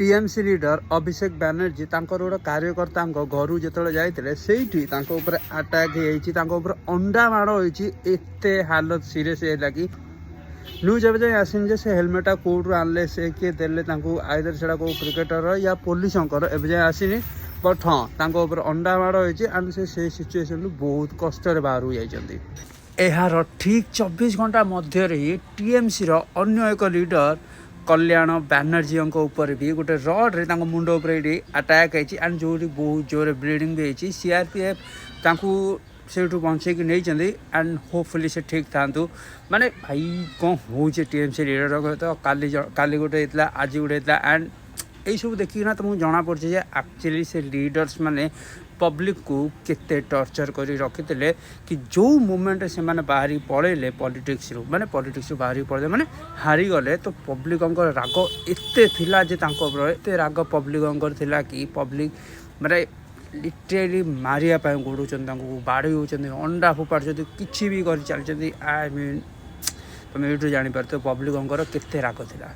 TMC leader ଅଭିଷେକ ବାନାର୍ଜୀ ତାଙ୍କର ଗୋଟେ କାର୍ଯ୍ୟକର୍ତ୍ତାଙ୍କ ଘରୁ ଯେତେବେଳେ ଯାଇଥିଲେ, ସେଇଠି ତାଙ୍କ ଉପରେ ଆଟାକ୍ ହେଇଯାଇଛି, ତାଙ୍କ ଉପରେ ଅଣ୍ଡା ମାଡ଼ ହେଇଛି। ଏତେ ହାଲତ ସିରିୟସ୍ ହେଲା କି ନ୍ୟୁଜ୍ ଏବେ ଯାଏଁ ଆସିନି ଯେ ସେ ହେଲମେଟଟା କେଉଁଠୁ ଆଣିଲେ, ସେ କିଏ ଦେଲେ ତାଙ୍କୁ। ଆଇଦର ସେଇଟା କେଉଁ କ୍ରିକେଟର ୟା ପୋଲିସଙ୍କର, ଏବେ ଯାଏଁ ଆସିନି। ବଟ୍ ହଁ, ତାଙ୍କ ଉପରେ ଅଣ୍ଡା ମାଡ଼ ହେଇଛି ଆଣ୍ଡ ସେ ସେଇ ସିଚୁଏସନରୁ ବହୁତ କଷ୍ଟରେ ବାହାରକୁ ଯାଇଛନ୍ତି। ଏହାର ଠିକ୍ 24 ଘଣ୍ଟା ମଧ୍ୟରେ ହିଁ ଟିଏମ୍ସିର ଅନ୍ୟ ଏକ ଲିଡର କଲ୍ୟାଣ ବାନାର୍ଜୀଙ୍କ ଉପରେ ବି ଗୋଟେ ରଡ଼୍ରେ ତାଙ୍କ ମୁଣ୍ଡ ଉପରେ ଏଇଠି ଆଟାକ୍ ହେଇଛି ଆଣ୍ଡ ଯେଉଁଠି ବହୁତ ଜୋରରେ ବ୍ଲିଡ଼ିଂ ବି ହେଇଛି। ସିଆର୍ପିଏଫ୍ ତାଙ୍କୁ ସେଇଠୁ ବଞ୍ଚେଇକି ନେଇଛନ୍ତି ଆଣ୍ଡ ହୋପଫୁଲି ସେ ଠିକ୍ ଥାଆନ୍ତୁ। ମାନେ ଭାଇ, କ'ଣ ହେଉଛି ଟିଏମ୍ସି ଲିଡରଙ୍କ ସହିତ? କାଲି ଗୋଟେ ହେଇଥିଲା, ଆଜି ଗୋଟେ ହେଇଥିଲା। ଆଣ୍ଡ ଏଇସବୁ ଦେଖିକିନା ତୁମକୁ ଜଣାପଡ଼ୁଛି ଯେ ଆକ୍ଚୁଆଲି ସେ ଲିଡର୍ସ ମାନେ ପବ୍ଲିକକୁ କେତେ ଟର୍ଚର୍ କରି ରଖିଥିଲେ କି ଯେଉଁ ମୁମେଣ୍ଟରେ ସେମାନେ ବାହାରି ପଳେଇଲେ ପଲିଟିକ୍ସରୁ, ମାନେ ପଲିଟିକ୍ସରୁ ବାହାରିକି ପଳେଇଲେ ମାନେ ହାରିଗଲେ, ତ ପବ୍ଲିକଙ୍କର ରାଗ ଏତେ ଥିଲା ଯେ ତାଙ୍କ ଉପରେ ଏତେ ରାଗ ପବ୍ଲିକଙ୍କର ଥିଲା କି ପବ୍ଲିକ ମାନେ ଲିଟରେଲି ମାରିବା ପାଇଁ ଗୋଡ଼ଉଛନ୍ତି, ତାଙ୍କୁ ବାଡ଼େଇ ହେଉଛନ୍ତି, ଅଣ୍ଡା ଫୋପାଡ଼ୁଛନ୍ତି, କିଛି ବି କରି ଚାଲିଛନ୍ତି। I mean, ତୁମେ ଏଇଠୁ ଜାଣିପାରୁଥିବ ପବ୍ଲିକଙ୍କର କେତେ ରାଗ ଥିଲା।